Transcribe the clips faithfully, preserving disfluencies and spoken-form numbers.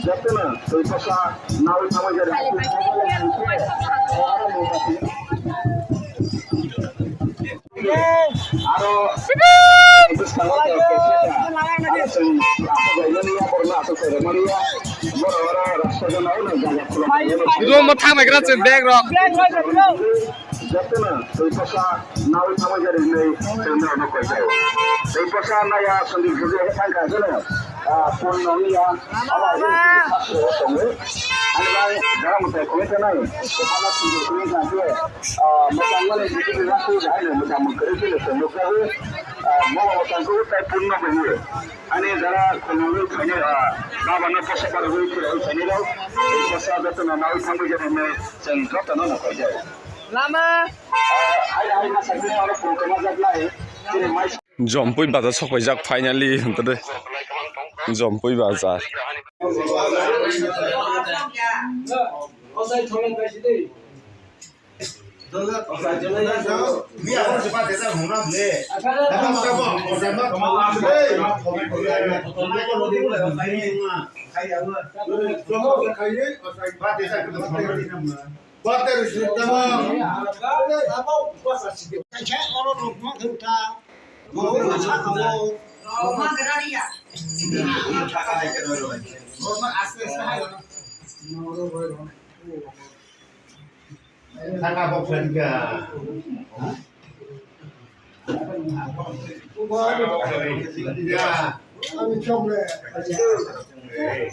Jotono twi kosa nawi thangwi jani. Aro bwskango aro chwng aswk laimani ya, borokno aswk sai rwmani ya, borok oro rasta gana o jaga khulok. Room o thangbai gra chwng bag rok. Jotono twi kosa nawi thangwi jani hinwi chwng norokno koi jao. Twi kosa naya Sandeep Jyoti thangkha jono, ah, phone nongya, ama sakse o tongo. Ani bai jara mwtai khulai tanai, kophano sundor khulai tangkhe, ah, mwchang mani jikini rasu jahai no mwchang mwkari khe no tongmukjago. Ah, bobo mwchang khe utai phone no bai. Ani jara khulumwi phainai, ah, baba no posa barwi phirwi phainai rok, twi kosa jotono nawi thangwi jani hinwi chwng jotono no koi jao. Lama. Jompui bazar sokpaijak finally, hwnkhe de Jompui bazar. Kaisa oro rok ma thang ta. Rok ma sa kamo. Rok ma aste aste hai. Saka box lagi ka. Ya. Ami chok le. Eh,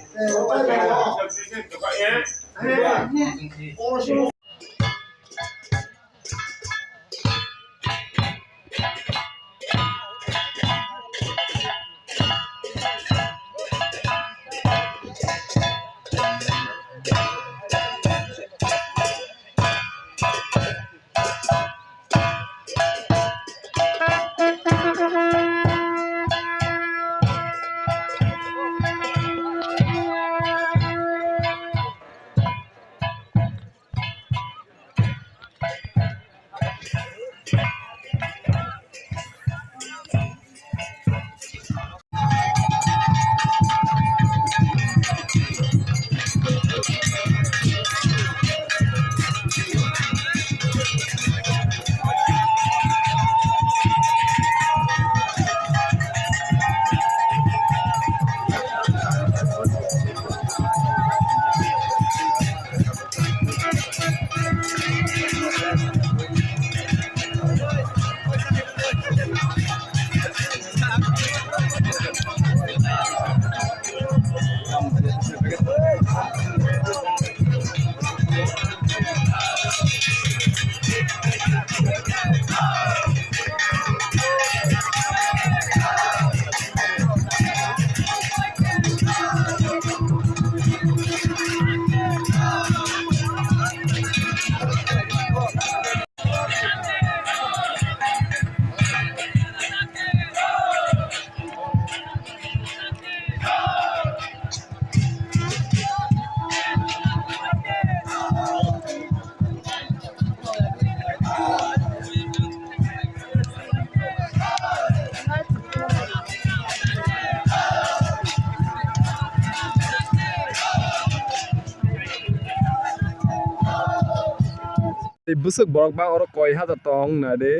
Tei bwswk borok ba oro koi hajar tong nai de.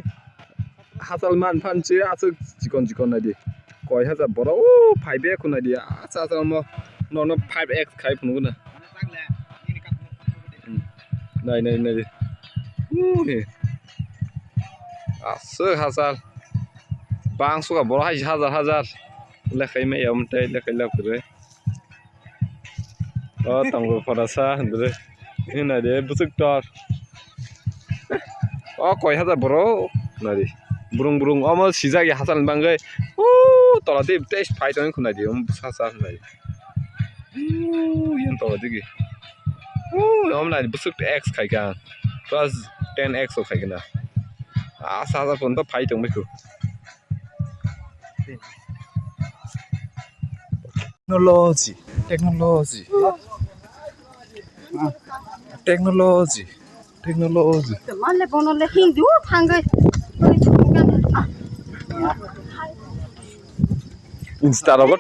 Hachal man phan se aswk chikon chikon nai di. Koi hajar borok o phai be khun nai di. Acha acha omo nono five X khai phunuk na. Hmm. Nai nai nai di. Uh, he. Aswk hachal. Bang suka borok hai hajar hajar. Lekhai mai ya umtai lekhai la phure. O tongo phorasa hwndre. Hwnna de bwswk tor. O koi hajar borok nari. Burung burung omo sijak ya hachal ni bagwi. O tola tei tei phai tongwi khwnai di omo bwsa sa hwnai. O yang tola digi. O omo nai bwswk X khai kha. Plus ten X o khai kha na. Asa asa phone to phai tongwi khu. Technology, technology, technology, technology. Male bono le Hindu thangwi. Oi, thangwi. Insta rogo.